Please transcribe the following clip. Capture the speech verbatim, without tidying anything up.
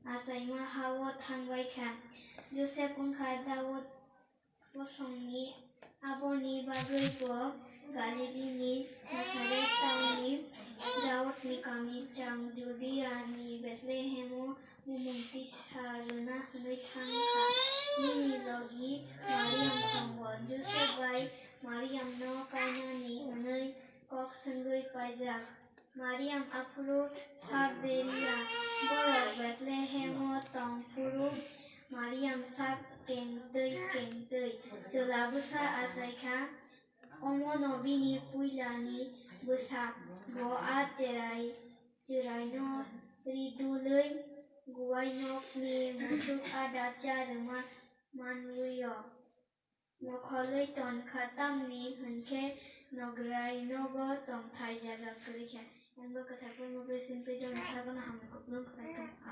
achaima ha-o thang bai kha. Josep wng kha Daud bosongni, aboni bagwi bo Galilini Nasaret taonni Daudni kami chang Judiani Bethlehemo bumung tisa rwna hwnwi thang kha. Bini logi Mariam tongo. Josep bai Mariamno kainani hwnwi kok swngwi paijak. Mariam aphuru sak deriya, borok Bethlehemo tong phuru Mariam sak kengtwi kengtwi chwla bwsa achai kha. Omono bini puilani bwsa bo a cherai, cheraino ri dulwi guai nokni muchuk ada cha rwma manlwi-o. Mokholwi ton kha, tamni hwn khe nograi nogo tongthai jaga kwrwi kha. Ang bo kwthar poimo bai sintwi jono sabono hamya kupulung khlai tong kha.